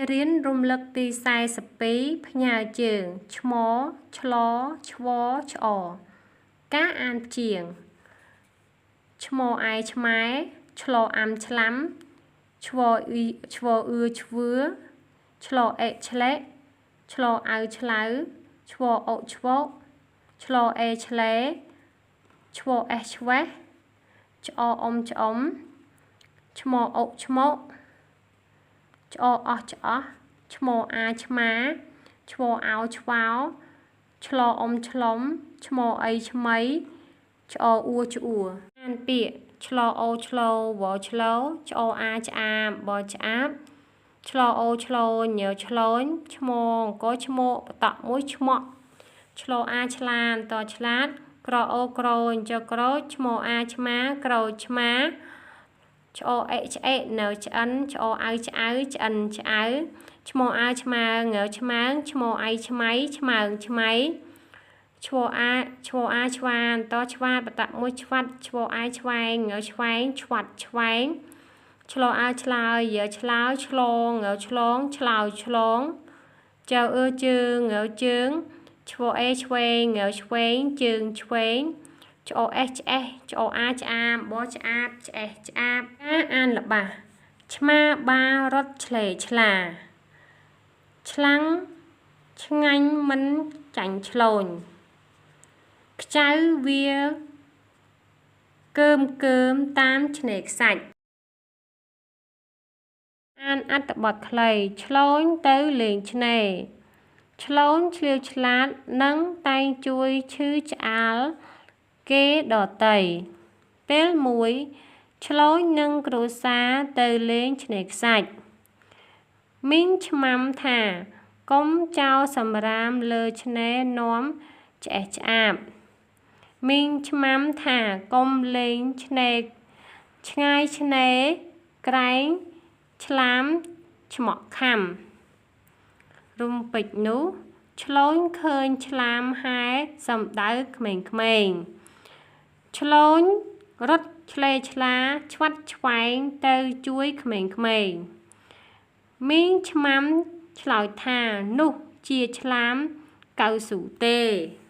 រៀនរំលឹកទី42ផ្ញើជើងឆ្មឆ្លឆ្វឆ្អការអានព្យាង្គឆ្មឯឆ្ម៉ែឆ្លអាំឆ្លាំឆ្វអ៊ីឆ្វអឺឆ្វឿឆ្លអេឆ្លេឆ្លអៅឆ្លៅឆ្វអុឆ្វកឆ្លអេឆ្លេឆ្វអេឆ្វេះឆ្អអ៊ំឆ្អុំឆ្មអុឆ្មកឆ្អអស់ឆ្អស់ឆ្មអាឆ្មាឆ្វអោឆ្វោឆ្លអ៊ំឆ្លុំឆ្មអីឆ្មីឆ្អអួឆ្អួអានពាក្យឆ្លអូឆ្លោវឆ្លោឆ្អអាឆ្អាបឆ្អាបឆ្លអូឆ្លោញឆ្លោញឆ្មងកឆ្មកបតក់មួយឆ្មក់ឆ្លោអាឆ្លានតឆ្លាតក្រអូក្រូញចក្រូចឆ្មអាឆ្មាក្រូចឆ្មាឆ្អអេឆ្អេនៅឆ្អិនឆ្អអៅឆ្អៅឆ្អិនឆ្អៅឆ្មអើឆ្មើងឆ្មើងឆ្មអៃឆ្មៃឆ្មើងឆ្មៃឆ្វអាឆ្វអាឆ្វានតឆ្វាតបតមួយឆ្វាត់ឆ្វអាយឆ្វែងឆ្វែងឆ្វាត់ឆ្វែងឆ្លោអើឆ្លើយឆ្លើយឆ្លងឆ្លងឆ្លើយឆ្លងចៅអឺជើងជើងឆ្វអេឆ្វេងឆ្វេងជើងឆ្វេងឆ្អអេឆ្អេះឆ្អអាឆ្អាបឆ្អាបឆ្អេះឆ្អាបការអានល្បះឆ្មាបារត់ឆ្លេឆ្លាឆ្លាំងឆ្ងាញ់មិនចាញ់ឆ្លូញខ្ចៅវាកើមកើមតាមឆ្នេរខ្សាច់អានអត្ថបទខ្លីឆ្លូញទៅលេងឆ្នេរឆ្លូញឆ្លៀវឆ្លាតនិងតែងជួយឈឺឆ្អាលគេដទៃពេលមួយឆ្លូញនិងគ្រួសារទៅលេងឆ្នេរខ្សាច់មីងឆ្មាំថាកុំចោលសម្រាមលើឆ្នេរនាំឆ្អេះឆ្អាបមីងឆ្មាំថាកុំលេងឆ្នេរឆ្ងាយឆ្នេរក្រែងឆ្លាមឆ្មក់ខំរំពេចនោះឆ្លូញឃើញឆ្លាមហែសំដៅក្មេងៗឆ្លូញរត់ឆ្លេឆ្លាឆ្វាត់ឆ្វែងទៅជួយក្មេងៗមីងឆ្មាំឆ្លើយថានោះជាឆ្លាមកៅស៊ូទេ។